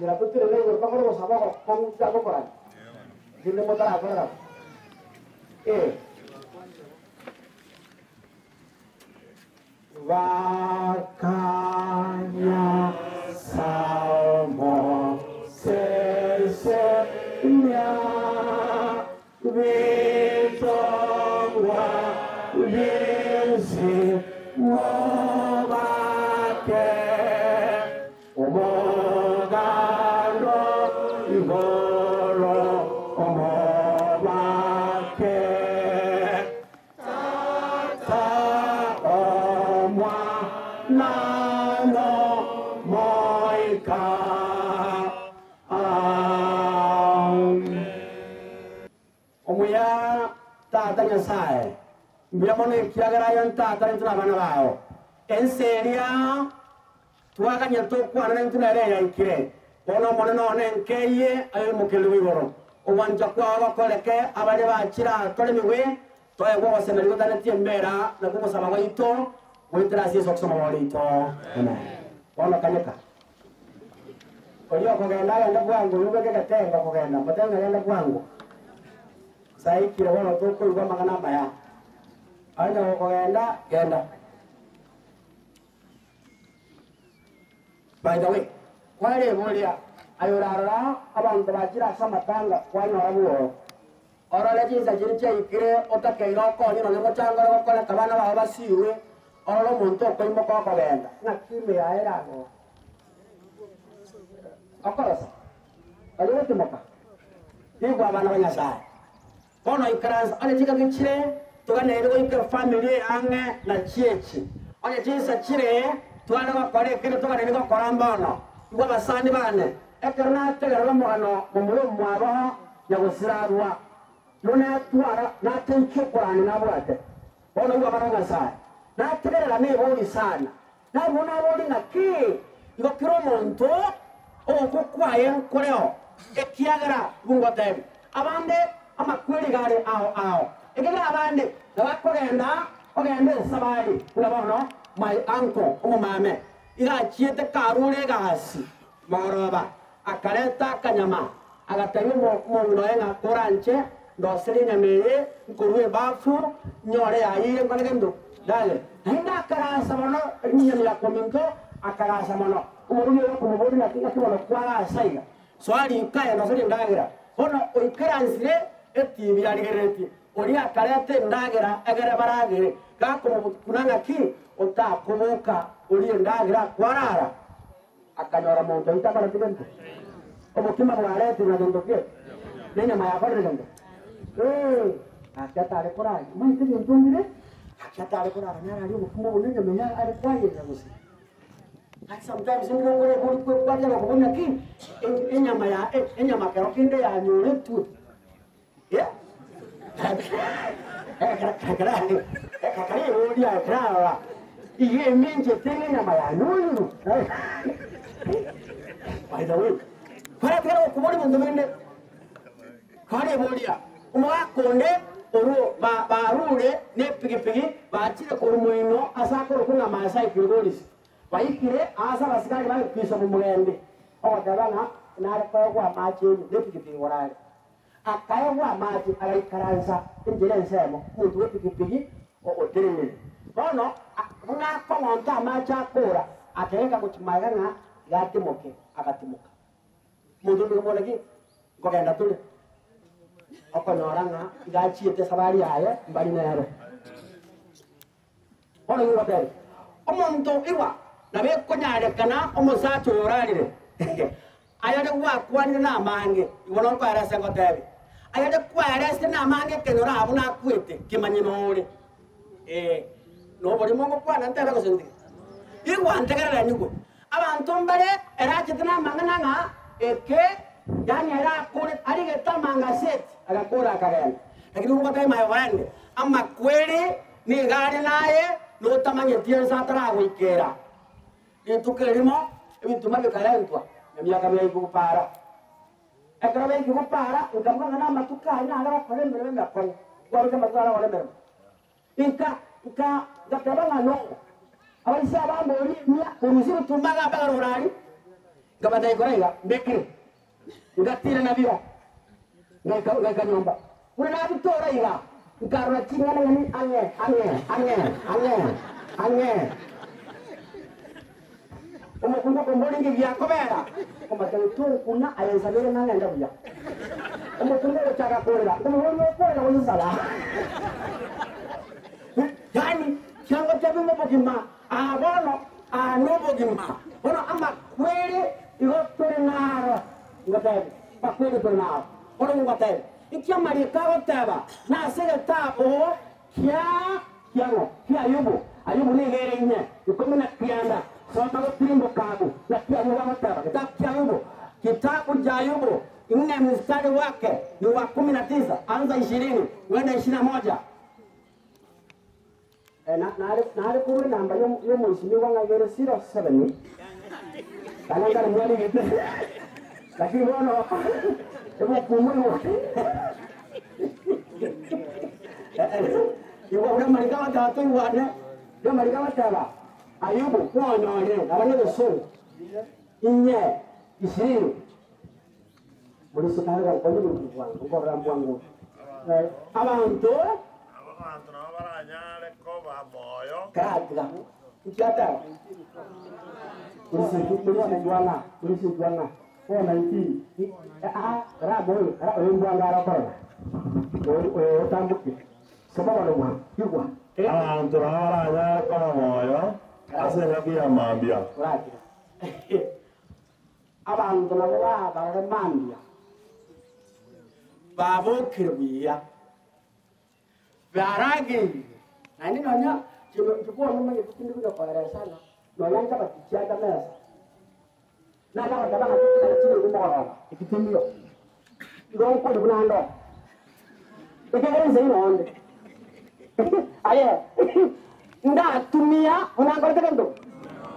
Nchera totenene igoro tokore ogosaba ogokong'u tiagokorania. Rinde motarakorera bo. Eh. Bakanya Salmo sesenia bitongwa bionsi mobake omogando igoro omobake Tata omwana n'Omoika. Amen. Omuya Tata Nyasae, mbuya mono ekiagera aye Tata intwe nabana bao. Ense eria twaganyete okwana naintwe nere eyaikire. Bono Omonene one nkeyie aye oimokererigwe igoro. Ogwancha kwao gokoreke abaria bachire aa toremigwe, toegwe ogosemeria gotanetie embera, nakwo ogosaba gwaito goetera ase Yeso Kristo Omobori oito. Amen. Bono kanyeka. Oria okogenda agende bwango, oyio obeke egetengo okogenda, motebie ng'a genda bwango. Saikire bono tokoigwa amang'ana amaya. Onye gokogenda, genda. By the way, kwareboria aye orarora abanto bachire ase amatanga kwanyora bworo. Orore chinsa chiria chiaikire otakeire okonye nonya mochango ore gokoreka abana bao basirwe, orore omonto okoimoka okogenda, ng'aki ime yaye eragoe? Okorosa, oria gotimoka, nigo abana ba Nyasae. Bono ikaransa onye chingaki chire toganeire goika efamiri eye ang'e na chiechi. Onye chinsa chire tware gokora ekere toganeire gokora mbono. Igwa abasani bane, ekero nategerera omogano momura omwabo nyagosirarwa, nonatwara nateikia okorania nabwate. Bono igwa abana ba Nyasae, nategerera nebori sana, Nabwo nabori ng'aki igo kera omonto ogokwa kwaye nkoreo, ekiagera ngotebi abande amakweri iga are ao ao, ekiagera abande nabakogenda ogenda esabari, buna bono my uncle omomame iga achiete karure egasi mogoroba, akareta akanyama agatebia omong'ina oye ng'a koranche ndoserie enyama eye nkorua ebafu nyore yayiire nkore gento ndagere. Naende akagasa mono rinyama ya kominto akagasa mono. Omorugi oyo okomoboria naki ng'aki bono kwagasa iga? Soa riko aye ndoserie endagera. Bono oikaransire etibi yarigereretie oria akareta endagera egere baragere. Gakomobuna ng'aki otakoboka orie endagera kwarara. Akanyora monto oito akorete gento, obokima bwaretirwe na gento ki? Nenyama yakorire gento? Ee, gaki atare koraria. Omanyete ebinto mbire, gaki atare korara nararie obokima obo nenyama eye are kwayerera gose. Gaki sometimes ndire nkore ebori kwe kwaria gokobua naki, enyama ya enyama kero kende yanyoretwe. Eh, ekero ekerarora iga eminchete ng'a enyama yanyorirwe. By the way, kwaretigara gokobora ebinto binde, kwareboria omogaka onde orwo ba barure na epigipigi bachire korwa moino ase akorokwa ng'a Maasai Kilgoris, baikire aase abasigari bagekwisa momogende, ogoteba ng'a nare koegwa amache enywe na epigipigi gorare. Akaegwa amache, agaikaransa enchera ensemo, omonto bw'epigipigi otenenire. Bono buna akong'onta amache akora, akegeka gochia magega ng'a iga atimoke, agatimoka. Omonto onde okamobora ki? Nkogenda tore. Okonyora ng'a iga achiete esabari yaye, mbari nere. Bono nigo ngotebia, omonto igwa nabo ekonyarekana omosacha oyo orarire, ayare gwakwanire namange, igo nonkoerese ngotebie, ayare kwaeresire namange ekenyoro abwo nakwete, kimanye nore. Ee, noborimo ngokwana ntebe gose ntige? Igwa ntegerere nyigwe, abanto mbare erachete namang'ana ng'a eke, yaani ere akore arigete amangaseti, agakora akagenda. Lakini ngotebia my friend, amakweri Nigo are naye notamanyeti ense ataragoikera. Rituko erimo ebituma bikarentwa, na emiaka biaikwa gopara. Ekero biaikwa gopara, nkaboka ng'a namatuko aya nare gokora emeremo emekong'u, nkwarete amatuko nare gokora emeremo. Nka, nka, ngateba ng'a no, abaisia aba mborie mia korusia ebituma iga mpaka rogoro aria. Nkabata igoro iga, mbekire, ngatira nabio, ngaika ngaika nyomba. Buna nabitora iga, nkarora ching'anang'ani ang'e, ang'e, ang'e, ang'e, ang'e. Omokungu okomboria inki giakobera, nkomoteebia, Tonkuna aye nsabere nagende buya. Omokungu ogochaka korera, nkomoboria, Okorera gose nsaba? Yaani chianga chiabe nobogima, aa bono aa nobogima. Bono amakweri igo tore naro, ngotebie, amakweri tore naro. Bono ngotebie, inki amariko agoteba nase egetabu kia kiang'o? Kia Ayubu. Ayubu nigo ere ime, 19. Soma gotirimboka agwo, naki Ayubu agoteba. Getabu kia Ayubu, kitabu cha Ayubu, 4 mstari wake ni wa 19, anza ishirini, wenda 21. Eh, na- nare nare korwa enamba y'omo- y'omoisimigwa ng'a igere 07 kana nkare mwarigete lakini bono ebokumurwa Igwa buna amariko agoteba toigwane, buna amariko agoteba Ayubu kwonyorire naba negesongo inye ishirini Morisokare gokonya omonto bwango nkorora mbwango abanto Abanto nabo baranyare koba moyo. Karatiga inki ateba morisigwa ng'a morisigwa ng'a 419 aa kara moyo kara oyo mbwango arokorora oyo oyo otamboke soma bono bwango igwa Abanto nabo baranyare koba moyo ase engaki ya mambia. Oratiga Abanto nabo babarore mambia, babokire buya, barageire. Naende nonya chikwana omanyete tindi konya koeresana, nonya nchapati chiacha mesa, nacha goteba ng'a chikare chire mogoroba, eki tindiyo. Igo nkoria buna ande oo. Ekiagera inse ino onde. Aye, ndatumia buna nkorete gento?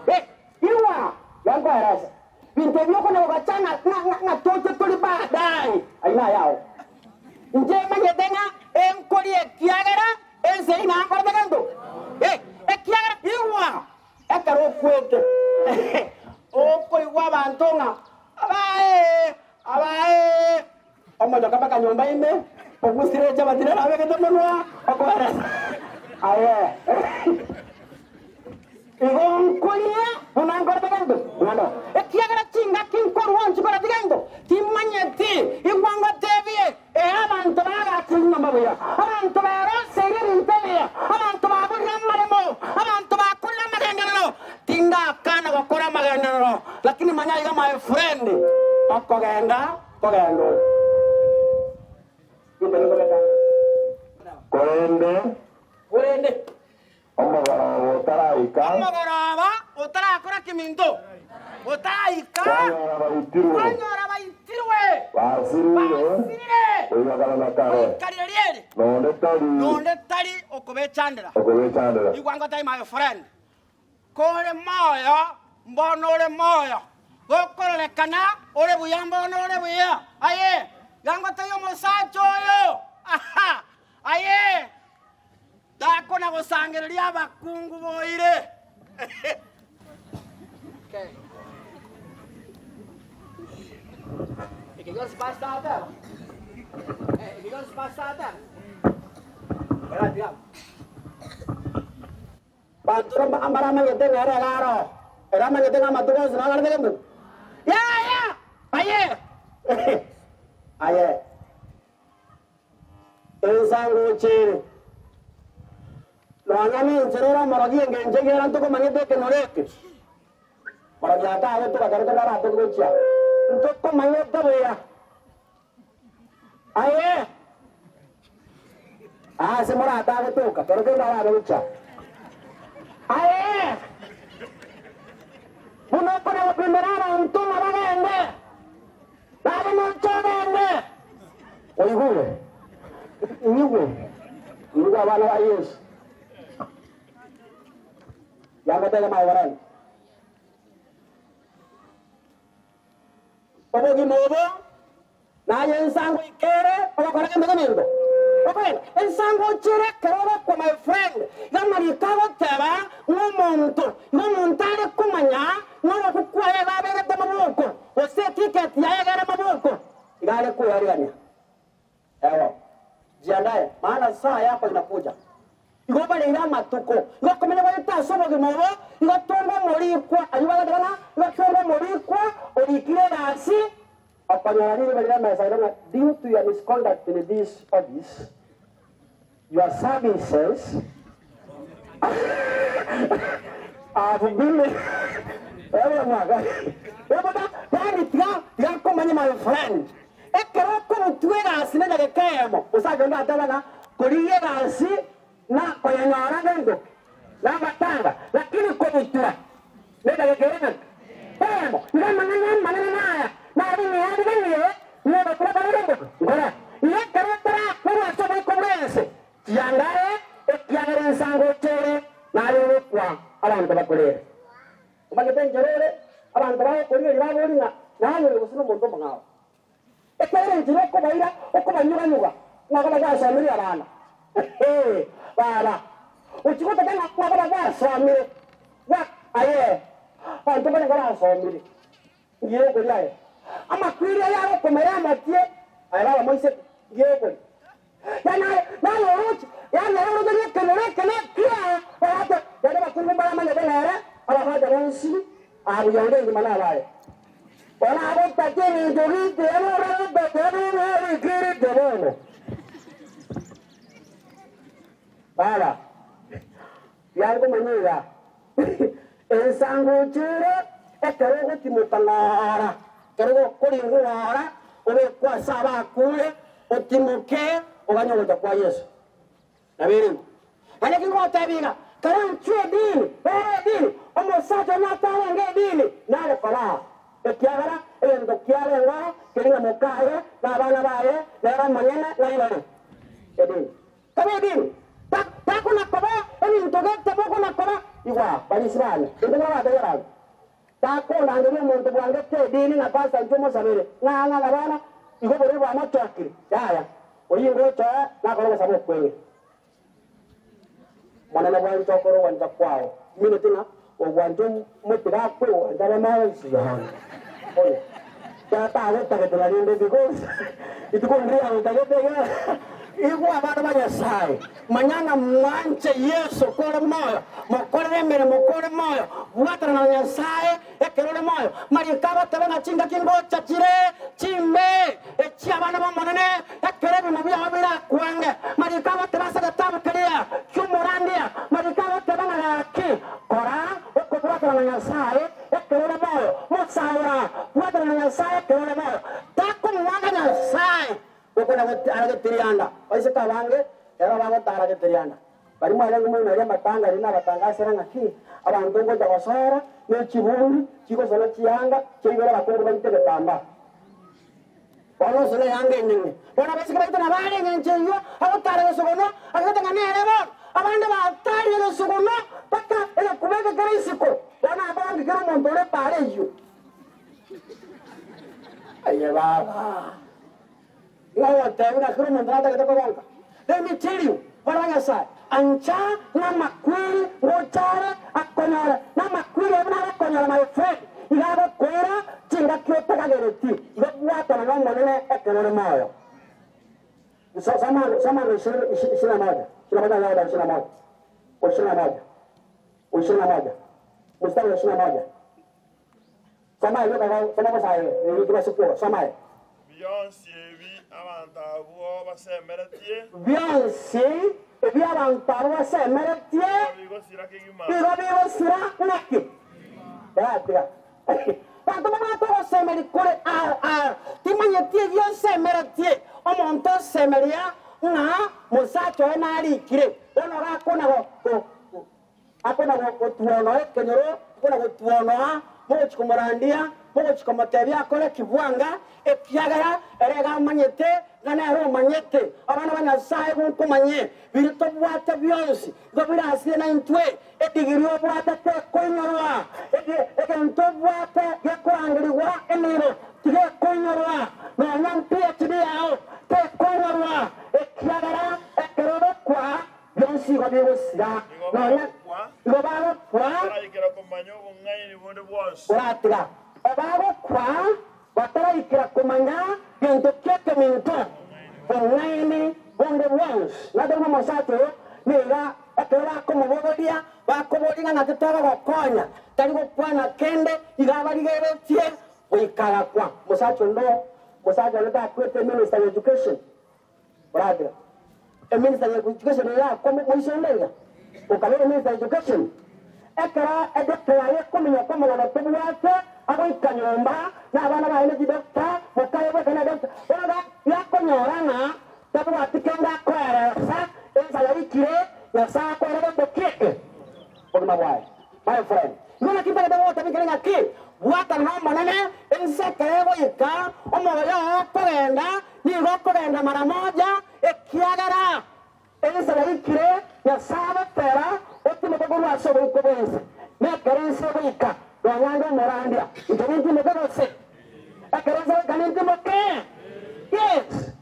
Eh, igwa, yankoeresa. Binto ebi okona gogacha ng'a ng'a ng'a toche tori baadaye, ayio nayao. Inche manyete ng'a enkoria ekiagera ense eyio nankorete gento? Eh, ekiagera igwa, ekero okwete, okoigwa abanto ng'a abae, abae, Omonyoka mpaka nyomba ime, ogusire echabati nere abegete monwa okoeresa. Aye, igo nkoria buna nkorete gento ng'ando, ekiagera chingaki nkorua nchikora tigento, timanyeti. Igwa ngotebie, ee, abanto baagachire chinyomba buya, abanto beroseirie ebinto ebiya, abanto baborire amaremo, abanto bakorire amagenderero. Tingakana gokora amagenderero, lakini manya iga my friend, okogenda Kogenda ore. Ninto nikobeka. Korende Korende omogoroba otaraika, omogoroba otarakora kiminto, otaraika, kwanyora baitirwe, kwanyora baitirwe, basirire basirire goika kare na kare, goika riria eri, nonde tari nonde tari okobechandera. okobechandera. Igwa ngotebi my friend, Kore moyo, mbono ore moyo, gokororekana ore buya, mbono ore buya. Aye, gangotebia omosacha oyo, aha, aye, takona gosangereria abakungu boire. Okay. Eke gionsi pastor ateba. Eh, eke gionsi pastor ateba. Eratiga. Banto mbaramanyete ng'a ere iga aroo, ere amanyete ng'a amatuko onsi nagarete gento? Yaya! Aye! Aye! Ensango ochere, nonya nenchera ere omorogi engencho eyio ere ntokomanyete ekenoro eke. Morogi akagotoka kero kende aratoke gochia, ntokomanyete buya. Aye! Aase moratagotoka, kero kende arabe gocha. Aye! Buna okona gopimera abanto ng'a bagende, nabe noche ogende. Oigure, inyigwe, inyigwe abana ba Yeso. Yangotebia maye. Obogima obo naye ensango ikere ogokora gento keminto. Okogenda ensango ochere ekero ogokwa my friend, iga amariko agoteba ng'a omonto, iga omonto are komanya. Ng'a ogokwa kwaye iga abegete maboko, gose etiketi yaye iga ere maboko, iga are koyarigania. Ewo, jiandae, maana saa yako inakuja. Igo bareire amatuko, igo komenya gwaito ase obogima obo, igo tonga omorikwa, ayio bagoteba ng'a igo tonga omorikwa orikire egasi, okonyora riroba riria emesa ere ng'a due to your misconduct in this office, your services have been Yaani tiga tiga nkomanye my friend, ekero okorutwa egasi na edageka eyemo, osache onde atebe ng'a korigia egasi na koyenyora ngento ki? Na amatanga, lakini kobutura na edageka ere ng'aki? Eyemo. Iga amang'ana amanene naya, nare ng'eariganirie nogokora kore gento ki? Nkore. Iga ekero otorakorwa ase oboiko bw'ense, Chiangae, ekiagera ensango echere naye ogokwa abanto bakorere. Omanyete enchera ore abanto bagokorigereria baborie ng'a naye ore gose nomonto omong'ao. Ekiagera enchera okobaira okobanyuganyuga ng'a koba gwasomirie abana. Ee, baba, ochia gotaka ng'a koba gwasomire gwa aye abanto mbare nkorasomire. Ngiye okoria aye amakweri aya agokomera amatie aye baba moiseke, ngiye okoria. Yaani aye naye oroche, yaani aye oroche nekenyoro eke nekiao, ogate, yaani abakungu mbaramanyete nere, abasacha bonsi abuya onde engima nabaye. Bono agotacha ebinto gete ebe oragotacha ebe obikerete bono. Baba, yare komanya iga, ensango ocheire ekero ogotimoka ng'ora, ekero gokoringwa ng'ora, obekwe ase abakure, Otimoke oganye ogocha kwa Yeso. Nabo ere igo. Naende eki ngogotebia iga, kare inchwe edini, ere edini, omosacha onye atarenge edini, nare koraa, ekiagera egento kiarengeo keria ng'a mokaye na abana baye, nere omonyene ng'ai bare? Edini. Kabe edini. Ta, takona koba ebinto gete bokona koba. Igwa, barisi bane, intwe murabatebie abanto. Takondangeria omonto bwangete edini ng'a pastor inche omosabere, ng'a ng'a ng'a bono igo oborwaire bwamochokire. Yaya, oyio ngocha nakore ogosaba okweng'e. Omonene bwancha okore ogwancha kwao. Timineti ng'a ogwancha omotiga akwe ogwancha abe moyo Yohana. Oyo tatagotagete na rinde because rituko ndiri agotagete iga igwa abana ba Nyasaye. Manya ng'a mwanche Yeso kore moyo, mokorere emeremo kore moyo, bwatana na Nyasae ekero ore moyo. Mariko agoteba ng'a chingaki ngocha chire chimbe echi'abana b'Omonene ekero ebimo biabo birakwange. Mariko agoteba ase egetabu keria ki'omorandia, Mariko agoteba ng'a gaki kora okobwatana na Nyasae ekero ore moyo, mosaora bwatana na Nyasae ekero ore moyo, takomwanga Nyasae. Gokona gotara getirianda. Abaiseke abange ero bagotara getirianda. Baria mwarenge moino aria amatanga aria nabatangasere ng'aki abanto ngocha gosoera ne chiburi chigosona chianga chiaibera abakungu baito egetambaa. Bono osone eyanga enyeng'e. Bono abaiseke baito nabo are engencho eyio agotara gesogono agete ng'a nere bono. Abande batarire gesogono mpaka egekuba eke kere isiko. Bono abange kera omonto ore epaara eyio. Aye baba. Ng'a ogotebia ng'a kera omonto natagete kogonka. Let me tell you, bana ba Nyasae, ancha namakweri ngocha are akonyore, namakweri ayio buna agokonyora my friend, iga agokoira chingaki otagagereti, igo bwatana n'Omonene ekero ore moyo. So, soma, soma ishirini, ishirini na moja, ishirini na moja, ishirini na moja, ishirini na moja, ishirini na moja, mstari wa ishirini na moja. Soma erio kago, soma bosa aye, erio tobase kwoga. Soma aye. Bionsi ebi abanto abwo basemeretie. Bionsi ebi abanto abwo basemeretie. Nigo bigosira kegima. Nigo bigosira ng'aki? Tiga. Abanto mbabwate ogosemeria kore ao ao. Timanyeti ebi osemeretie. Omonto osemeria ng'a mosacha oye narikire, bono gakona go, go, Akona-gotuonoa ekenyoro, akona-gotuonoa, mogochia komorandia, mogochia komotebia akore ki bwanga, ekiagera ere iga amanyete, ng'a nere omanyete. Abana ba Nyasae gonkomanye, biria tobwate bionsi igo birasire naintwe, edigiri obwate tekoinyorwa, egento obwate gekorangerigwa emino tigekoinyorwa, nonya mPhD yao tekoinyorwa, ekiagera ekero ogokwa Bionsi igo bigosira, Nigo nonya bagokwa, igo bagokwa. Baraikera komanya obong'aini bonde bwonsi. Togoikera komanya gento ki'ekeminto bong'aini bonde bwonsi. Naende buna omosacha oyo nigo ekero bakomobogoria, bakoboria ng'a naki togogokonya, tari gokwana kende, igo abarigeretie goika agakwa. Omosacha onde omosacha onde takwete eminister ya education, oragira eminister ya education iga akwa moiso onde iga, okabera eminister ya education. Ekero edoctor yaye ekominyoka omogano tobwate, agoika nyomba, na abana baye ne chidoctor, mokaye bweka ne doctor, bono iga yakonyora ng'a tabwati kende akoeresa, ensa yaikire, Nyasae akoere gento ki eke? Obogima bwaye. My friend, igo naki ntagete gogotebia nkere ng'aki, bwatana n'Omonene, ense ekero egoika, omoyo oo okogenda, nigo okogenda mara moja, ekiagera Ense yaikire, Nyasae agotera, Otimoke korwa ase oboiko bw'ense. Nekero ense egoika, nonya inde omorandia, inche nintimoke gose? Ekero ense egoika nintimoke? Yes!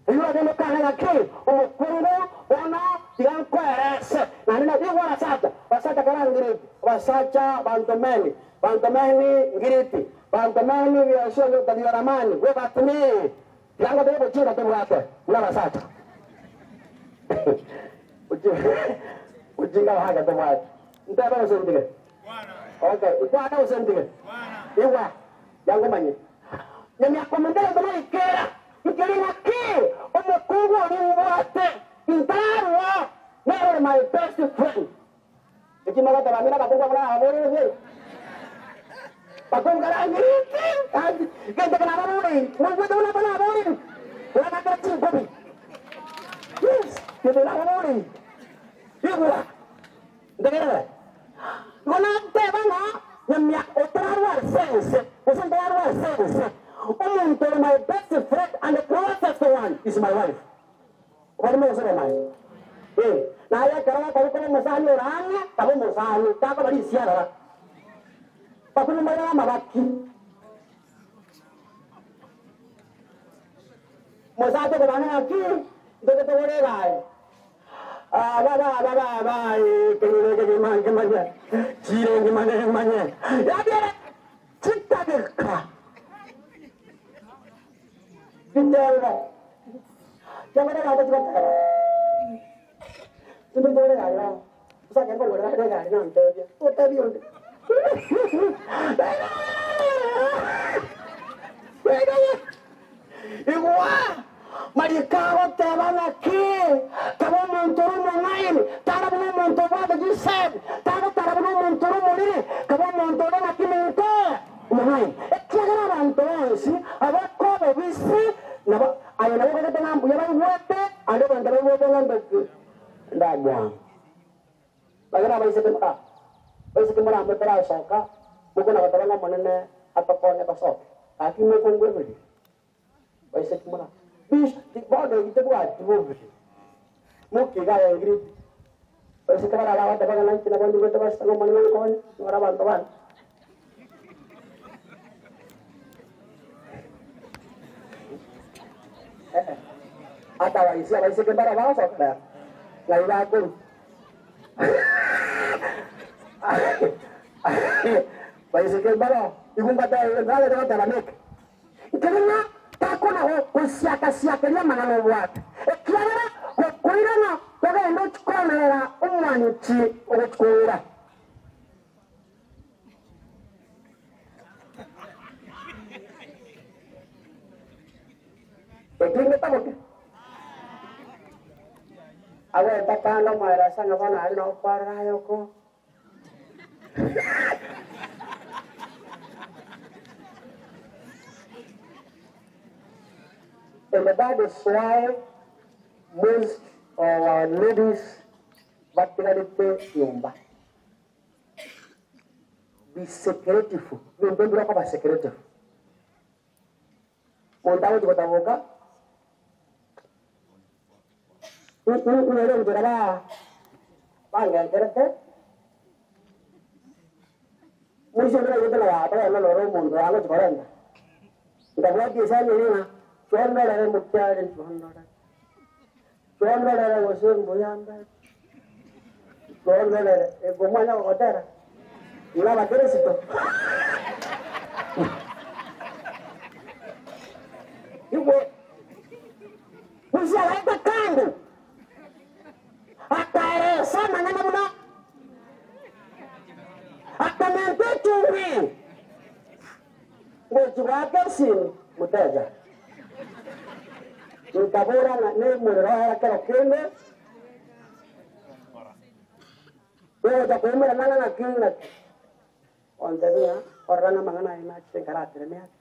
Eyio oragende okane ng'aki, Omokungu, bono tiga nkoerese. Naende nabio igwa abasacha, abasacha kera ngiriti, abasacha bantomeni, bantomeni ngiriti, bantomeni biasio tabioramani, bwebatimi. Tiga ngotebie obochinga tobwate buna abasacha. Ojinga ohaga tobwate. Ntebe gose ntige? Okay, nkwane gose ntige? Igwa, yangomanye. Nyamiakomenta egento naikera, nkeri ng'aki omokungu oria mbwate intararua nere ore my best friend. Eki mogoteba mino abakungu abwo nababorerie? Bakungu karangiriti, gaki, gento eke nababoreire, moigwete buna aba naboreire? Buna nakera chinkobi. Yes, gento eke nababoreire. Igwa, ntegerere. Igo nateba ng'a nyamia otararware sense, gose ntararware sense, omonto ore my best friend and the closest one is my wife. Obarimo gose obomanye. Ee, naye ekero gokobua koba omosani ore ang'e, taba omosani, takoba risiarara. Bakungu mbaire amabaki. Mosacha okobana ng'aki, ntoke togore egari. Aba baba baba ee, kenyoro eke kegima nkemanye, chiire engima nemanye. Yabiere chitageka. Bitengo. Kiagera abanto tibakaba. Tindi nkogora egari bono. Gose ekero nkogora egari nantebia, totebia onde. Igwa! Mariko agoteba ng'aki? Kaba omonto ore omong'aini, tara buna omonto obwate chisemi, tagotara buna omonto ore omoriri, kaba omonto ore ng'aki minto. Omong'aini, ekiagera abanto bonsi abakobobisi nabo aye nabo okagete ng'a mbuya baigwete, ande abanto baigwete ng'a ntoki ndamwamu. Bagere abaiseke mora abaiseke morambe torasoka, mokona goteba ng'a Omonene atokonye tosoke, gaki mokongweberia. Abaiseke mora bis bono egi tebwati bobe, mokiga aye ngiriti. Abaiseke baria bagoteba ng'a nainche nabo nigwete base ng'a Omonene ankonye, nyore abanto bane. Ata abaisia abaiseke mbare bagosoka rero, ng'ai bakorwa? Abaiseke mbaro igo mbatebete mbagete goteba neke. Nkere ng'a takona gosiaka-siakeria amang'ana obwate, ekiagera gokoirana togende ochie konerera omwanchi ogochia koira. Eki ngetaboke? Agweta kando omoeresa ng'a bono aria nao kwarora aye oko. And that is why most of our ladies batigarete nyomba. Be secretive. Ebinto mbire okoba secretive. Monto agochia gotaboka, nere enchera ba bangenterete, moisia onde naigwete ng'a yaya togende noro omonto oyo agochia korenta, nkabwatia esani eria ng'a chondorere mokiare chondorere, chondorere gose mbuya mbe, chondorere, eko mwanya gogotera, buna abakeresito. Igwe Musa agaika kando, akaeresa amang'ana buna akamenta echumbi gochia goaka esimi moteja. Nkabora ng'a nemorero ere kero kende, ogocha koumerana ng'a ng'aki ng'aki. Ontebia ng'a orora ng'a amang'ana aye nachete nkaratereme ake.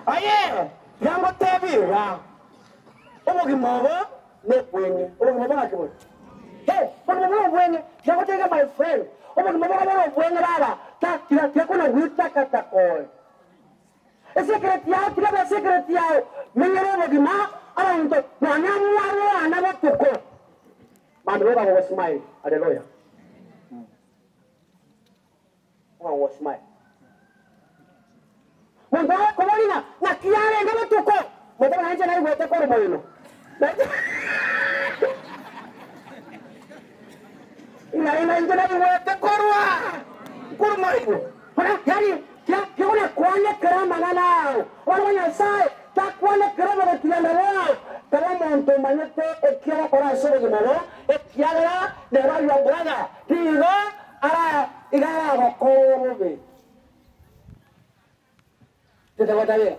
Aye, tiga ngotebie iga, obogima obo nobweng'e. Obogima obo ng'aki bore? Hey, obogima obo nobweng'e. Tiga ngotebie iga my friend, obogima obo bobe nobweng'e baba, ta tiga tiga kona goitakataka oye. Esekereti yao tiga ebe esekereti yao, menyera obogima abanto nonya mwarwana botuko. Abanto baye bagogosmile, Haleluya. Bagogosmile. Monto agokoboria ng'a naki yarenge botuko, monto buna inche naigwete korwa moino. Ng'ai na inche naigwete korwa korwa moino. Buna yani tiga kwanekera amang'ana ao. Abana ba Nyasae takwanekera obogotigana bwao. Kaba omonto omanyete eki ogokora ase obogima obo, ekiagera neba your brother nigo ara iga aragokore bobe. Titogotabera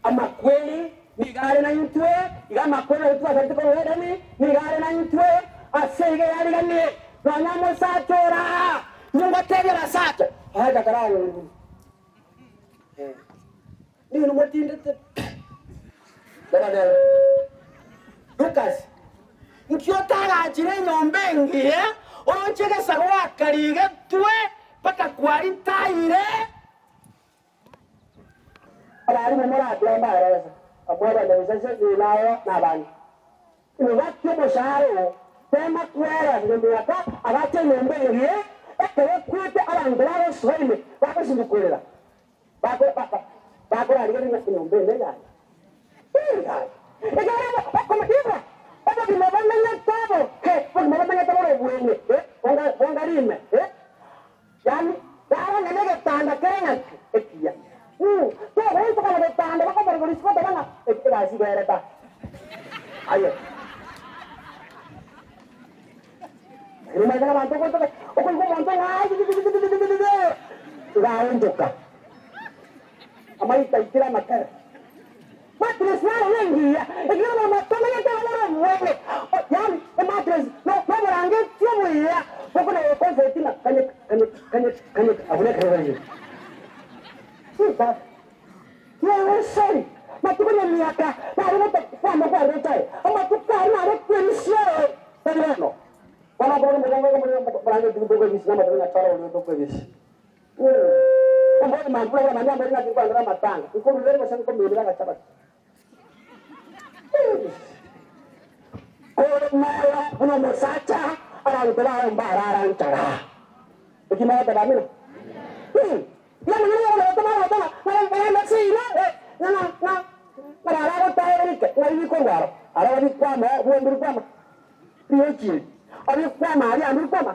amakweri nigo are naintwe, iga amakweri aria twasarete korwa Edeni nigo are naintwe, ase iga eyariganie nonya omosacha ore aa. Inwe ngotebia abasacha, aye takararorwe. Ninwe motindete pi. Bono Lucas, nki otagachire enyomba engiya oroche egesago gwakarigetwe mpaka kwaritaire? Abarimu moratwe mbaresa, omwebane gose ase Ulaya na abande. Inwe gaki omoshahara oo, tema kwera ng'emiaka agache enyomba engiya, ekero okwete abanto bagosoa ime bagosimbokorera, bakorarigereria ng'a enyomba eye neyaye. Eyaye. Ekiagera okomanya obogima bamenyete obo, obogima bamenyete bore obweng'e, bonga rime. Yaani, rara ng'a negetanda kere ng'aki ekiya. Togoitoka na getanda bakomorigwa risiko oteba ng'a egasi iga ere ta. Aye. Lakini omanyete ng'a abanto ogoitoka, okoigwa omonto ng'a iga aonchoka. Amaito aikire amakere. Mattress naro nengiya, ekiagera bono tomanyete oboro obwene, yaani emattress noborangeti obuya bokona gokomfort ng'a kanyeka kanyeka kanyeka kanyeka abwo nekerogo rigiya. Sisas Yerusalemu, matuko nemiaka nare kwama kwarete aye, amatuko aria nare kwerisia oye tari bono. Bono okobona omogongo okomonene oborangeti tokoebisia namatuko ng'a chora oria tokoebisia. Ombori mambura buna mambia mbori naki nkwanera amatanga, nkorurere gose nkominire agachabati. Kore moyo buna omosacha, abanto bao mbarara nchara. Eki mogoteba amina? Yamang'ana y'obogoto bagoteba ng'a bagende ase ira, ng'a ng'a ng'a baragotaere rike, ng'a ribikorwa aro, aro bikwama bwombi rikwama riochie, obikwama aria ande rikwama.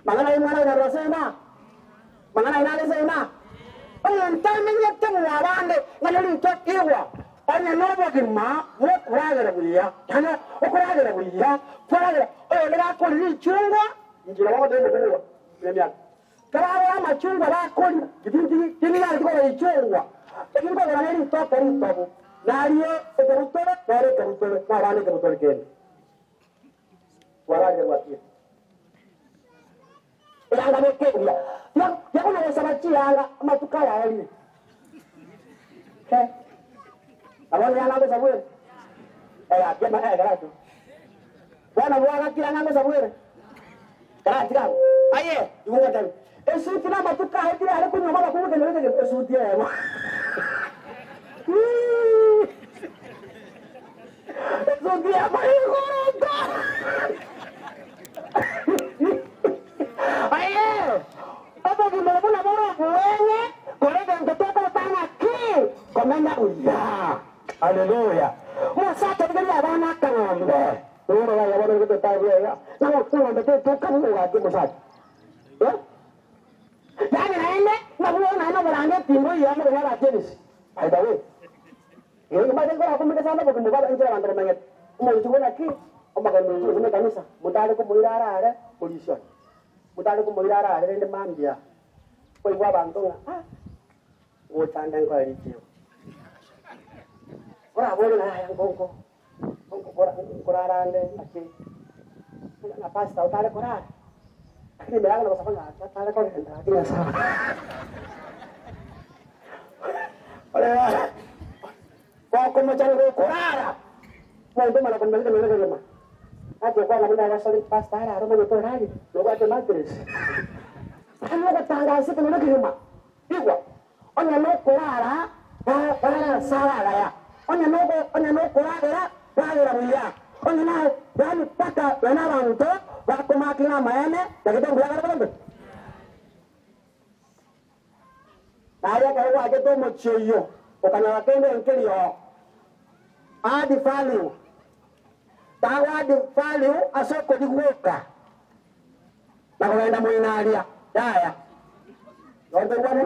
Mang'ana aye mwana onyarora ase ema, mang'ana aye nare ase ema. Omonto amenyete mwabande ng'a nerito igwa, onye nobogima bw'okoragera buya, yaani okoragera buya, kwaragera oyonde gakorire richungwa, inchera bagoteba omokong'u buna emiaka. Karagore amachungwa bakoria, tinyareti kogora richungwa, eki nkogora neritoke ritobu, nario ekebutore, nere ekebutore, nabana ekebutore kende. Kwararire gwakire. Eyanga nekendia, tiakona gosaba chiyanga amatuko aya aerire. He, na bono eyanga ngosabwa ere? Egaki ama ekeratu. Bono bwagakire ang'a ngosabwa ere? Karatiga abwo. Aye, igo ngotebia, esuti na amatuko aetire are konywa abakungu kenyorete gento esuti eyemo. Esuti eyemo igoroka. Aye, obogima obwo nabo ore obweng'e, kore egento tokobota ng'a ki? Komenya buya. Haleluya. Omosacha rigereria abana akang'ombe. Nigo ore bono gete. koria iga, nabo eng'ombe tetoka buna ogaki omosacha. Eh? Yaani naende, nabwo naende oborangeti mboiyo amo konya Abajenisi. By the way, eh, nimanyete nkorakumeke sana obogima bwa enchera abanto bamenyete. Omonto buna ki? Omogeni oyo buna ekanisa, motare komoira arare morisioni, motare komoira arare rende mambia, koigwa abanto ng'a ah, gocha nde nkoe richibu. Orabore ng'a yaya nkonko, nkorara nde naki, ng'a pastor otare korara, lakini ime yane nagosaba ng'a gaki atare kogenda gaki Nyasae. Gokomocha gokorara, omonto omana komenya ekenyoro ekegima, gaki okwana buna abasore pastor arare omanyete orarire, nobwate mattress. Yaani ogotangasa ekenyoro ekegima, igwa. Onye nokorara, rara ase aragaya, onye nogo, onye nokoragera, ragera buya, onye na, yaani mpaka nonya abanto bakomake ng'a amaene, gaki mbuya bare bobe. Naye ekero gwachete omochie oyio, okanyora kende nkeri oo, add value, tago add value ase okoria gwoka. Na kogenda moino aria, yaya, nokoigwana.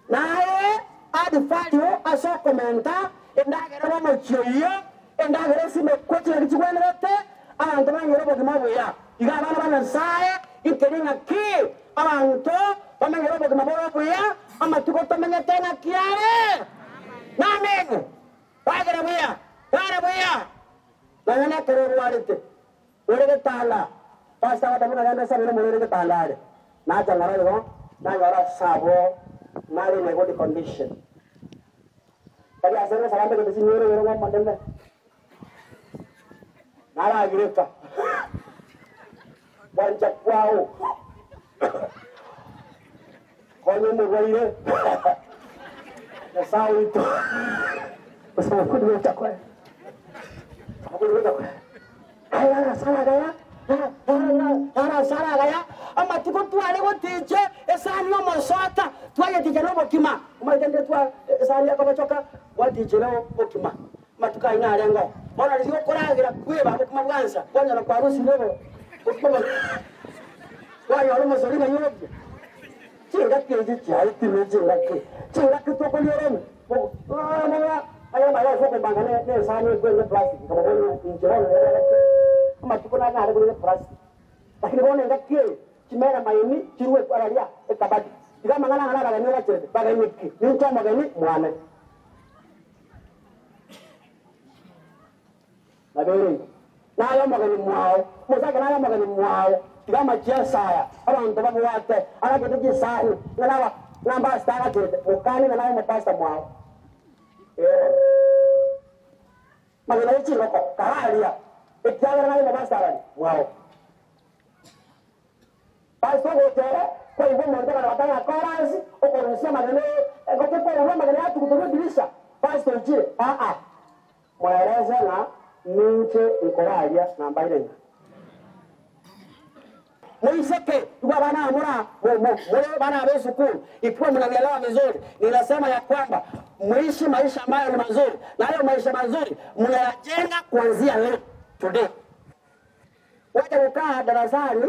Naye add value ase okomenta endagera y'omochie oyio, endagera esimekwe chingaki chigwenerete, abanto banyore obogima obuya. Iga abana ba Nyasae, nkeri ng'aki abanto bamenyere obogima bore obuya, amatuko tomenyete ng'aki are? Namene! Ragera buya, rara buya, nonya nekero orwarete. Ore getanda, Pastor agoteba buna genda osabere omorwaire getanda are. Nacha ng'ora igo, nanyora ase abwo nare in a good condition. Tari ase ngosaba mbegete chimioro igoro ng'a Omonene, naragireka gwancha kwao, konya omorwaire, Nyasae oito, gosaba okorigocha kwaye, okorigocha kwaye. Aye arasare agaya, arasare agaya, amatuko tware goticha esani y'omosota, twayeticha nobokima. Omanyete ndire twa esani ekobochoka, gwatichire obokima. Amatuko ayio narengeo. Bono riria okoragera kweba obokima bwansa, kwanyora kwarusire obo bokima kwanyora omosori ng'ai oria. Chingaki echi chiaitirwe chingaki, chingaki tokoria oromi, amatuko nanyare koria eplastic, lakini bono engaki eye chimere maini chirwe araria ekabati, iga amang'ana aya nabageni obacherete, bageni ki? Ninche omogeni mwane. Nabeire igo, naye omogeni mwao, omosacha naye omogeni mwao, tiga amachiesa aya abanto babwate agachete chisani, ng'a naba ng'a mbasita agachete, mokanie ng'a naye omopastor mwao. Ee bono. Magena ye chingoko, kararia, ekiagera naye omopastor arari mwao. Pastor ogocha ere, kwaigwa omonto ekero batanga chorus, okorusia amagena engoko ekorurwa amagena yatuguterwa edirisha, pastor ochire, aa. Moerese ng'a ninche nkoraria na mbaire ng'a. Moiseke, igwa abana aba mora more bana ab'esukuru, ikiwa mnanielewa vizuri, ninasema ya kwamba muishi maisha ambayo ni mazuri, na hayo maisha mazuri mnayajenga kuanzia leo today. Wacha kukaa darasani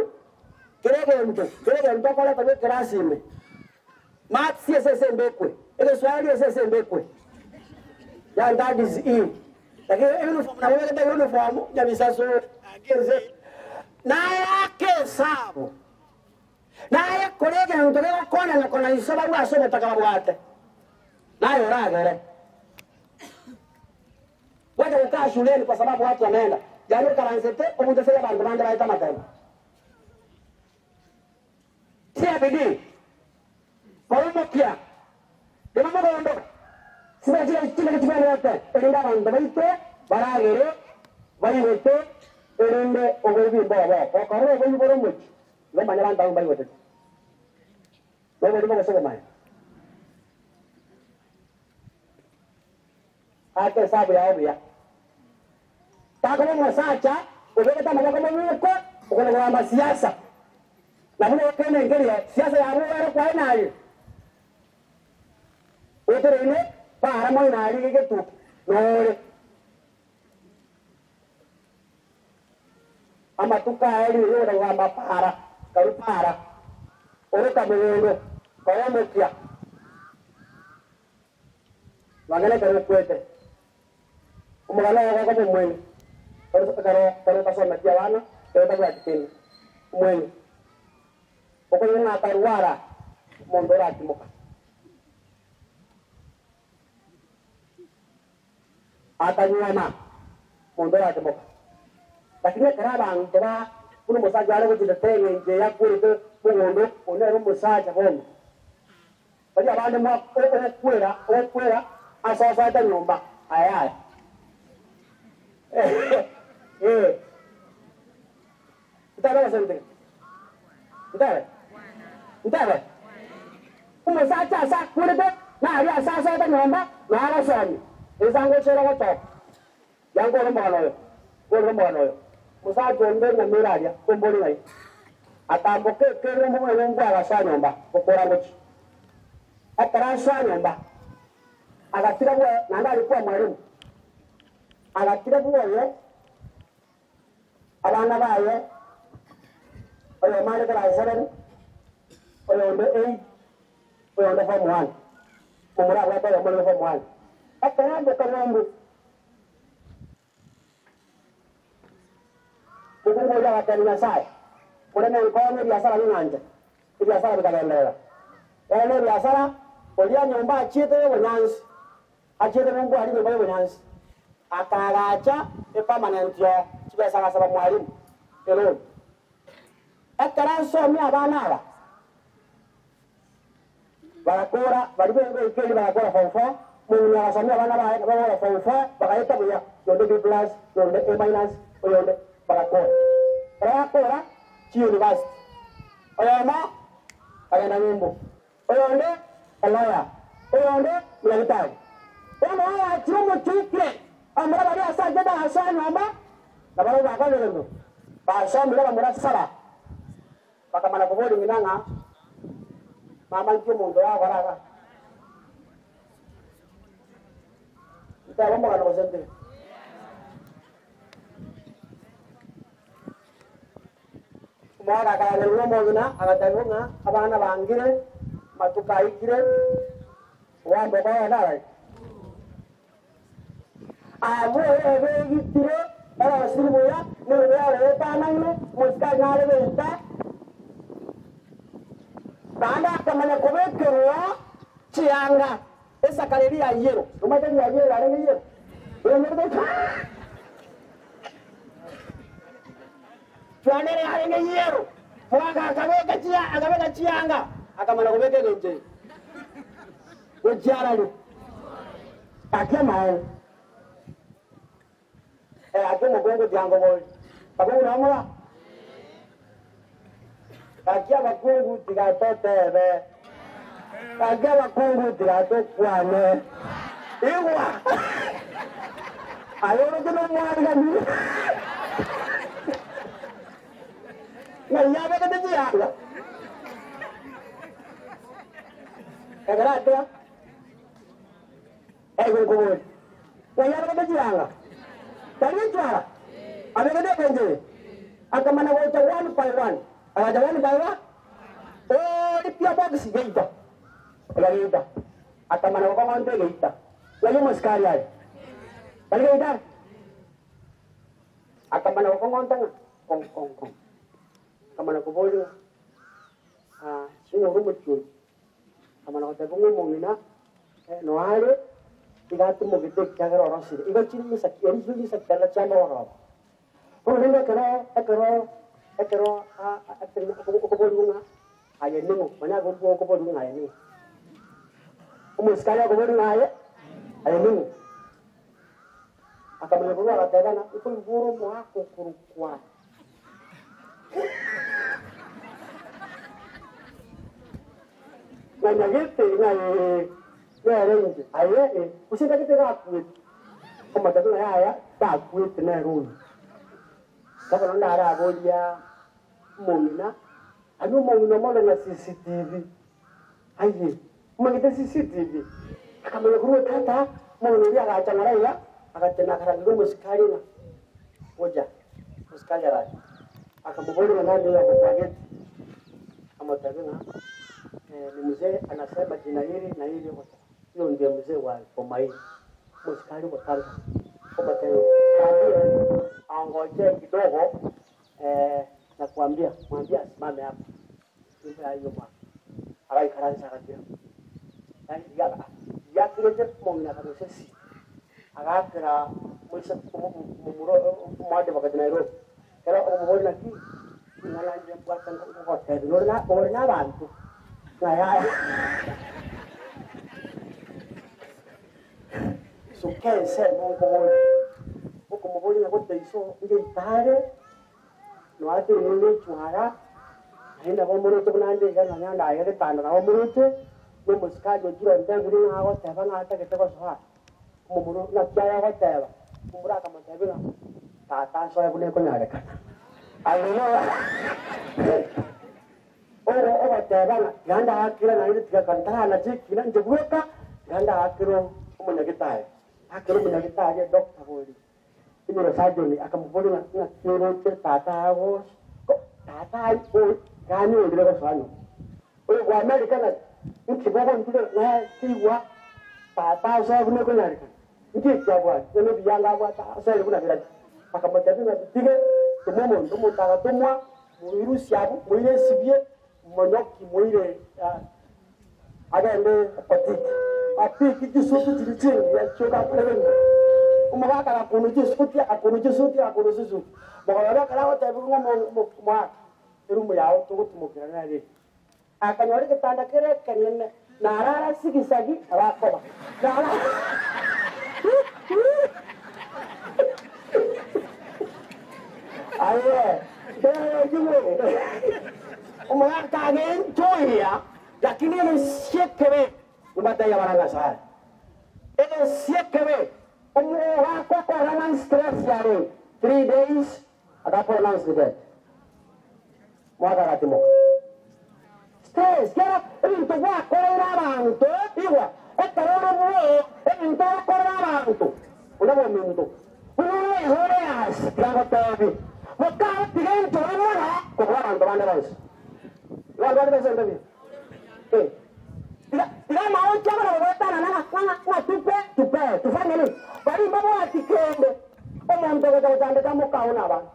kera egento kera egento okoreta bw'ekerasi ime maths ase ase embekwe, egeswahili ase ase embekwe. Yeah, that is it. Lakini uniform nabo begete uniform nyabisaso ake ense naye ake esabu naye kore egento gegokonya na kona iso barwe ase obotaka babwate naye oragere Gwacha gokaa shuleni kwa sababu watu wameenda yaani okaransete omonto ase abanto bande baete amatemo Tia bidii Kora omokia Rema mogondo Sibera chire chingaki chigwenerete erinde abanto baito baragere baigote erinde oboibi mbobe gokorora oboibi bore omochie igo manya abanto abwo mbaigoteti noborimo gose obomani. Ake esabu yao buya. Takoba omosacha obegete amaboko mobuko okona kogamba siasa. Na buna okende nkeria siasa yabo ere kwaye naye. Otereine para moino aria gegetuki nore. Amatuko aye riria ore kogamba para, karue para, oroka mogondo, kora omokia, nonya nekero okwete. Omogano ogo okoba omweng'e, ekero ekero otasometie abana, ekero otabwati kende, omweng'e. Okoigwa ng'a akarwara, omonto oratimoka. Akanyuoma omonto oratimoka. Lakini ekero abanto ba buna omosacha are gochitete engencho eye akwerete mogondo, oyo nere omosacha bono. Baria abande mwa ogokwera ogokwera ase osoete nyomba aye aye. Ee. Ntebe gose ntige? Ntebe? Ntebe? Omosacha ase akwerete naria ase asoete nyomba na agosomia. Ensango echera gotoka. Yankore omogano oyo, nkorere omogano oyo. Omosacha onde nyamira aria, tombori ng'ai. Atamboka ekerumbu buna nyomba agasoa nyomba, gokora ngochia. Ekero asoa nyomba, agatiga bwoye, naende alikuwa mwalimu, agatiga bwoye abana baye, oyomo are class seven, oyonde eight, oyonde form one. Momura abwate oyomo orenge form one. Ekero amboka ng'umbu, Mokungu oria agatebia Nyasae, Kore nenkonye ebiasara ning'anche. Ebiasara bikagenderera. Ere nebiasara, oria nyomba achiete y'obonyansi, achiete ng'umbu aria nyomba y'obonyansi, akaagacha epermanent oo chibesa agasaba mwalimu eloan. Ekero asomia abana aba, Bagakora, baria b'engoika eria bagakora form four, omong'ina agasomia abana baye nabo bagakora form four, bagaeta buya, oyonde B plus, oyonde A minus, oyonde, bagakora. Ekero bakora chiuniversity, oyomo akagenda ng'umbu, oyonde elawyer, oyonde omonyagitari. Bono oagachire omochie oikire, abamura baria ase achete agasoa nyomba, nabarabwo bakorire ng'o? Basomire abamura saba. Bakamanya koboria ng'ina ng'a, Mama, inki omonto oyo agokora iga? Ntebe omogano gose ntige? Omogaka akarangerigwa nomong'ina, agatebiwa ng'a abana bangire, amatuko aikire, ogwamboka ogende arari. Abwo ebegitire erosiri buya, nigo yaretanaine, omosikari nare geita, naende akamanya kobekerwa chianga esakara eria ya yellow. Nomanyete eria ya yellow yarenge yellow? Oyenyerete Chianga ere yarenge yellow. Bono akabeka chia akabeka chianga, akamanya kobeka engencho eye. Gochia arari, gaki amaene, eh, gaki omokungu tiankoboria. Abakungu nabo moba? Gaki abakungu tiga totebe, gaki abakungu tiga tokwane. Igwa! Aye oroche nomwarigani. Ng'ai yabegete chianga? Ekero ateba, Aye nkoboria, ng'ai abegete chianga? Tari enchwara? Abegete egencho eye? Akamana gocha one by one, agacha one by one, oripia box geita, ega geita, akamana gokong'onta egeita, ng'ai omosikari are? Tari geita are? Akamana gokong'onta ng'a kong kong kong, akamana koboria ng'a ah, ng'o ore omochie oyo? Akamana goteba ng'a omong'ina noare iga atimogete ekiagera orosire. Igo chire chinsa erio chire chinsa kianda chia mogoroba. Bono rende ekero ekero ekero okoborigwa ng'a aye ning'o, manya agwo okoborigwa ng'a aye ning'o. Omosikari akoborigwa ng'a aye aye ning'o. Akamanya korwa agateba ng'a nkoigwa ore omoaka okorokwa. Ng'a nyagete ng'a ee, nere inche, aye ee, gose ntagete gakwete. Omotebi ng'a yaya takwete nere oyo. Bono ndaraboria omong'ina, aria omong'ina omorore ng'a CCTV, aye, omanyete CCTV? Akamanya korwa tata, omong'ina oria agacha ng'ora iga, agatena akarangeria omosikari ng'a gocha, omosikari agacha. Akamoboria ng'a nani oyo agokwagete, akamotebia ng'a ni mzee anasema jina hili na hili huyo ndiye mzee wa boma hii. Omosikari ogotanga omotebia mwambie angojee kidogo nakuambia mwambie asimame hapa nyumba ya hiyo mwaka. Agaikaransa agatira yaani riakirete omong'ina akarusia esimi Agaakera momura omoadvocate Nairobi, ekero okomoboria naki ring'ana inche mbwate ngogotebia nore ore nabanto ng'a yaya. Suka ensemo nkoborie, okomoboria ng'a gocha iso ngeita are, noate ring'ana echwara, naende nabo omoroche buna ande iga nonya ndaye getanda nabo omoroche, na omosikari ochire ontebirie ng'a agoteba ng'a atagete gosoa. Omomura naki aye agoteba? Omomura akamotebia ng'a tata nsoe buna ekonyarekana. Haleluya! Oro ogoteba ng'a tiga ndaakere naende tiga kare ntaranacha ekina inche bweka, tiga ndaakere omonyagitari. Akere omonyagitari edoctor bori, eneurosurgeon akamoboria ng'a ng'aki oroche tata agos tata aye ganyorire gosoa nyomba. Oyo bwa Amerika ng'a inki bogontugera ng'a keigwa tata asoe buna ekonyarekana, inki eki abwate? Ng'a nebianga abwate asoere buna birache. Bakamotebia ng'a bitige, toma omonto, omonto agatomwa, moirusie abwo, moire esibie, monyoki moire agende kotiki. Atiki chisuti chiria chingiya chioka akorere ng'a omogaka agakunwa chisuti, agakunwa chisuti, agakunwa chisuti. Mogoroba ekero agotebigwa ng'a omoaka, Erumu yao togotimokera nere eye. Akanyora egetanda kere ekenene, na arara sigisagi abakoba. Aye, omogaka agenchoria, lakini egesie ekebe mbatebie abana Nyasae. Egesie ekebe, omogaka okorora ng'a stress yarenge 3 days Agapronounce dead. Mwaka agatimoka. Stress, kera ebinto gwakoreire abanto, igwa, ekero ore bwoo, ebinto ogokorera abanto, buna bominto, buna ore ase, tiga ngotebi, mokagotiga enchera mono kobua abanto bande bonsi. Igo abanto bande bonsi entebie. Eh. Tiga, tiga amaocho abare gogoetanana ng'a, ng'a, ng'a tupe, tupe, tufanye nini? Baria mbabwati kende. Omonto ogocha gochandeka mokao nabana.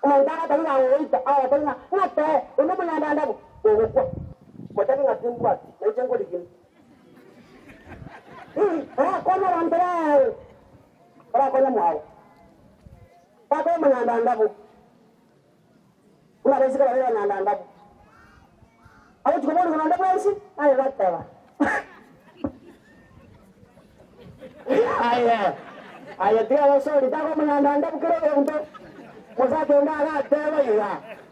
Omonto agatari ng'a ogoita, agatari ng'a ng'a toe, onde omonyandandabo, ogokwa. Motabe ng'a timbwati, nainche nkorigina. Orakonye abanto bao, orakonye mwao. Takoba omonyandandabo, buna abaiseke baria abanyandandabo. Agochia koborigwa nonde bwensi, naye gwateba. Aye, aye tiga gosori takomonyanda ndabu kera egento. Omosacha onde agateba iga,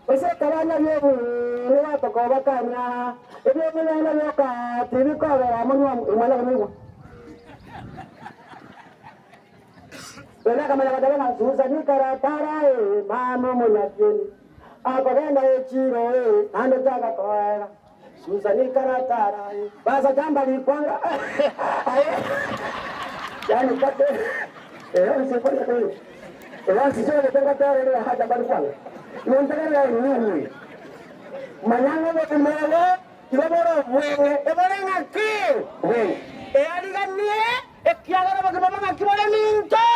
Gose ekabanya bi'obuya gotokobakania, ebi'obuya bioka tibikobera amo nomwana bw'omoigwa. Rende akamanya goteba ng'a Susan karatara ee, mama omonyakieni, akogenda echiro ee, naende chaka koega. Susan karatara ee, basacha mbarikwanga aye, yaani kate ee onsi konya konya ee onsi chogete ngoterere hacha mbarikwanga. Igo ntegerere inwe, manya ng'a obogima obo Igo bore obweng'e, ebore ng'aki? Obweng'e. Eariganie, ekiagera obogima bwa ng'aki bore ninto.